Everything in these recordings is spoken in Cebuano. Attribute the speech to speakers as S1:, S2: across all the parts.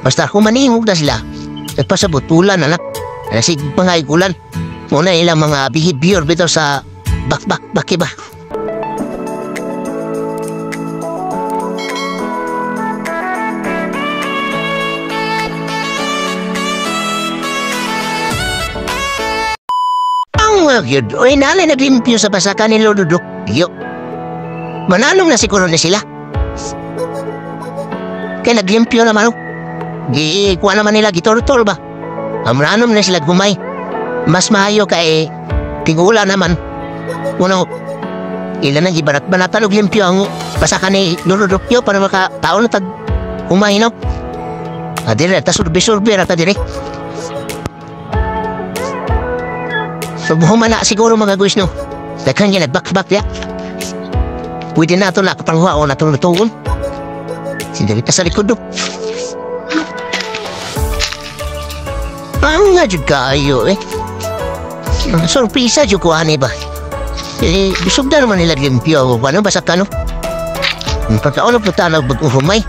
S1: Basta kung maningog na sila, nagpasabot ulan anak. Sige mga ulan. Muna ilang mga behavior bitaw sa bakbak baki ba. Ang gyud, oy nalay naglimpyo sa basakan ni Lolo Dukyo. Manalong na siguro na sila. Kaya naglimpyo naman, oh. Gikuha naman nila, gitortor ba? Amranom na sila gumay. Mas maayo kay tingula naman. Uno, ilan ang gibanat-banatan og limpyo ang basakan ni Lolo Dukyo para makataon na tag humay, no? Adire, ta surbi-surbi ra ta dire. So, buhuman na siguro mga guys, no? Daghan yan, nagbakbak ya. Pwede na ito na kapanghuha o natulong-tugon. Sindali ka sa likod, no? Ang nga jud kayo, eh. Sorpresa jud ko, ani ba? Eh, bisog na naman nila limpyo. Ano ba sa kano? Pagkaulog na tanag mag-uhumay.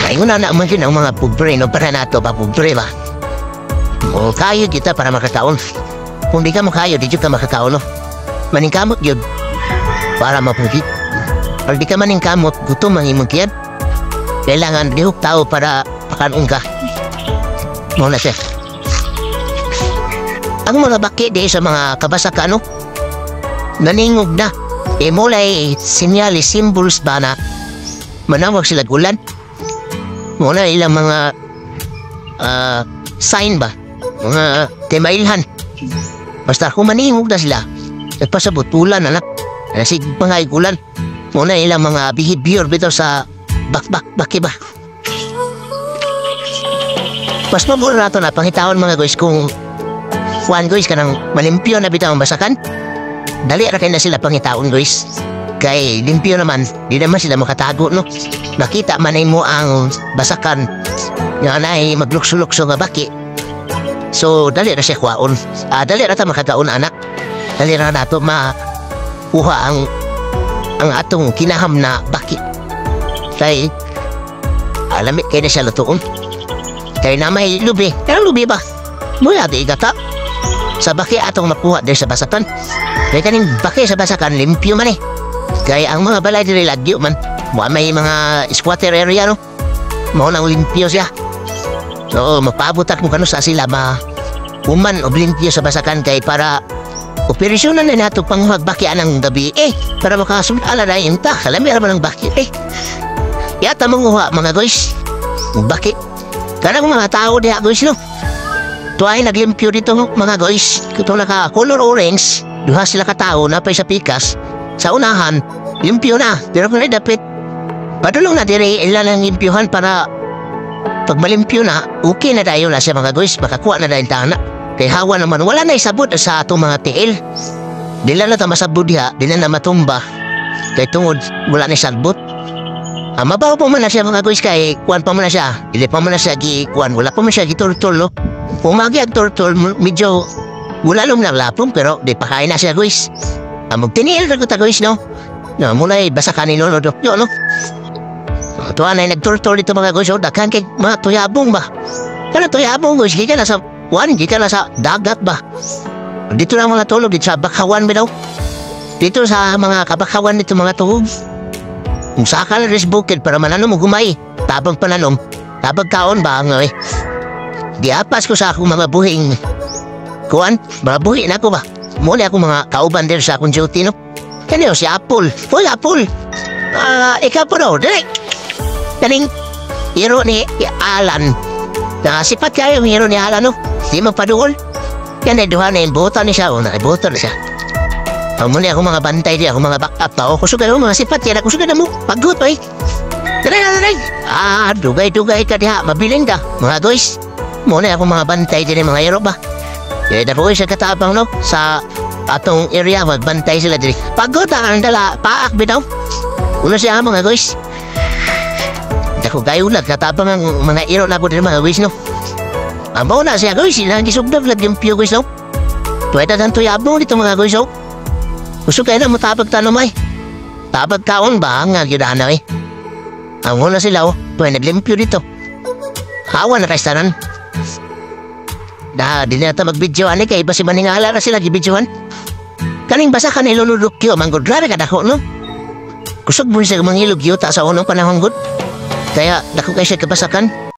S1: Ngayon na naman yun ang mga pobre, no? Para nato ba, pobre ba? O, kayo kita para makakaon. Kung di ka makayo, di jud ka makakaon, no? Maningkamot yun. Para mapugit. Pag di ka maningkamot, gutom ang imong tiyan. Kailangan lihok tao para pakanon ka. Muna siya. Ang mga baki di sa mga kabasakan, no? Naningog na. E mulay sinyalis, symbols ba na manawag sila ulan. Muna ilang mga sign ba? Mga temailhan. Basta kung maningog na sila, nagpasabot ulan, anak. Sige mga ulan. Muna ilang mga behavior bitaw sa bakbak baki ba. Mas mabura nato na pangitaon mga guys kung kuan guys kanang malimpyo na bitaw ang basakan. Dali ra kay na sila pangitaon guys. Kay limpyo naman, di naman sila makatago, no. Nakita man mo ang basakan nga naay maglukso-lukso nga baki. So dali ra siya kuwaon. Dali ra ta makakaon anak. Dali ra nato makuha ang atong kinaham na baki. Kay alamit kay na siya lutoon. Kay na may lubi. Pero lubi ba? Mula di igata. Sa baki atong makuha diri sa basakan. Kay kaning baki sa basakan limpyo man eh. Kay ang mga balay diri lagyo man. Wa may mga squatter area, no. Mao nang limpyo siya. So mapaabot mo kanu sa sila ma human og limpyo sa basakan kay para operasyonan na nato panghuwag baki anang gabi eh. Para makasud-ala na inta. Kalami ra man ang baki eh. Yata manguha mga guys. Baki. Kanang mga tao diha guys, no. Tuay naglimpyo dito mga guys. Kuto naka color orange, duha sila ka tawo na pay sa pikas. Sa unahan, limpyo na. Pero kung dapit, padulong na dire ilan ang limpyohan para pag malimpyo na, okay na dayon na siya mga guys. Makakuha na dayon tana. Kay hawa naman, wala na isabot sa atong mga tiil. Dila na ta masabot diha, dila na matumba. Kay tungod, wala na isabot. Mabaho pa man na siya mga guys kay kuan pa man na siya. Dili pa man na siya gi kuan, wala pa man siya giturtul, no. Kung magi ang turtul, medyo wala nung nalapong pero di pa kain na siya guys. Magtiniil ra ko ta guys, no. No, mulay basa kanino no dokyo, no. Tuwa na nagturtul dito mga guys, oh, daghan kay mga tuyabong ba. Kana tuyabong guys, gikan na sa kuan, gikan na sa dagat ba. Dito na mga tulog dito sa bakawan ba daw. Dito sa mga kabakawan dito mga tuhog. Kung saka na rin bukid para mananom o gumay. Tabang pananom, tabang kaon ba ang eh. Diapas ko sa akong mga buhing kuan, mga buhi na ako ba. Muli ako mga kauban din sa akong duty, no. Kaniyo si Apple. Hoy, Apple! Ikaw po daw, direk! Kaning hero ni Alan. Nakasipat kayo yung hero ni Alan, no. Di magpaduol. Yan ay duha na yung buta ni siya. O, naibuta na siya. Muli ako mga bantay di, ako mga backup pa. O, kusog kayo mga sipat yan. Kusog na mo. Pagod, oy. Dali, dali, dali. Dugay-dugay ka diha. Mabilin ka, mga guys. Muli ako mga bantay din mga hero ba. Kaya dapat sa katabang, no? Sa atong area, magbantay sila diri. Pagod ang dala, paak bitaw. Una siya mga guys. Dako kayo lang, katabang ang mga hero na po diri mga guys, no? Amaw na siya guys, ilang gisugdog lang yung piyo guys, no? Pwede nang tuyabong dito mga guys, no? Gusto kayo na matabag tanong ay. Tabag kaon ba ang gyudana eh. Ang una sila, oh, pwede naglimpyo dito. Lakawan na kay tanan. Da, di na ta mag-video ani kay basi maningala ra sila gibidyohan. Kaning basakan ni Lolo Lukyo, manggod grabe ka dako, no? Kusog mo siya mangilog yuta sa unang panahon gud. Kaya dako kay siya kabasakan.